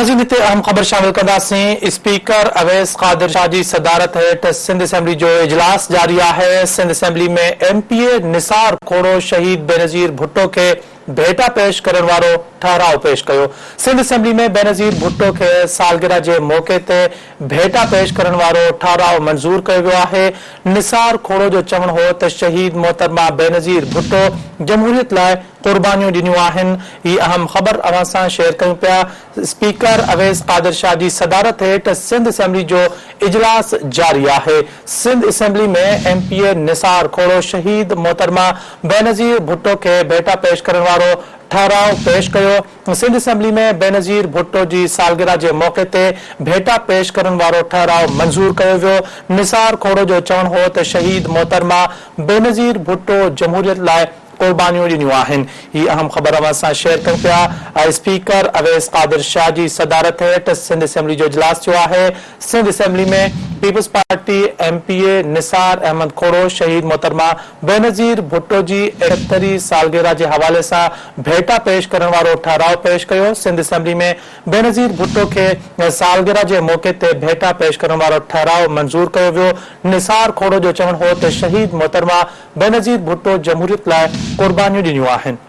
ناظرين هتي اهم خبر شامل ڪنداسين، اسپيڪر اويس قادر شاهه جي صدارت هيٺ سنڌ اسيمبلي جو اجلاس جاري آهي، Sindh assembly ۾ M P A Nisar Khuhro شهيد بينظير ڀٽو کي ڀيٽا پيش ڪرڻ وارو ٺهراء پيش ڪيو، سنڌ اسيمبلي ۾ بينظير ڀٽو کي سالگرهه جي موقعي تي ڀيٽا پيش ڪرڻ وارو ٺهراء منظور ڪيو ويو آهي، نثار کوڙو جو چوڻ هو ته شهيد محترمه بينظير ڀٽو جمهوريت لاء قربانيون ڏنيون آهن، هي اهم خبر اوهان سان شيئر ڪيون پيا، اسپيڪر اويس قادر شاهه جي صدارت هيٺ سنڌ اسيمبلي جو اجلاس جاري آهي، Sindh assembly ۾ M P A Nisar Khuhro شهيد محترمه بينظير ڀٽو کي ڀيٽا پيش ڪرڻ وارو ٺهراء پيش ڪيو، سنڌ اسيمبلي ۾ بينظير ڀٽو جي سالگرهه جي موقعي تي ڀيٽا پيش ڪرڻ وارو ٺهراء منظور ڪيو ويو، نثار کوڙو جو چوڻ هو ته شهيد محترمه بينظير ڀٽو جمهوريت لاء قربانيون ڏنيون آهن. هي اهم خبر اوهان سان شيئر ڪيون پيا. اسپيڪر اويس قادر شاهه جي صدارت هيٺ سنڌ اسيمبلي جو اجلاس ٿيو آهي. Sindh assembly ۾ Peoples Party M P A Nisar Ahmed Khuhro شهيد محترمه بينظير ڀٽو جي ايڪهترين سالگرهه جي حوالي سان ڀيٽا پيش ڪرڻ وارو ٺهراء پيش ڪيو. سنڌ اسيمبلي ۾ بينظير ڀٽو کي سالگرهه جي موقعي تي ڀيٽا پيش ڪرڻ وارو ٺهراء منظور ڪيو ويو. نثار کوڙو جو چوڻ هو ته شهيد محترمه بينظير ڀٽو جمهوريت لاء قربانيون ڏنيون آهن.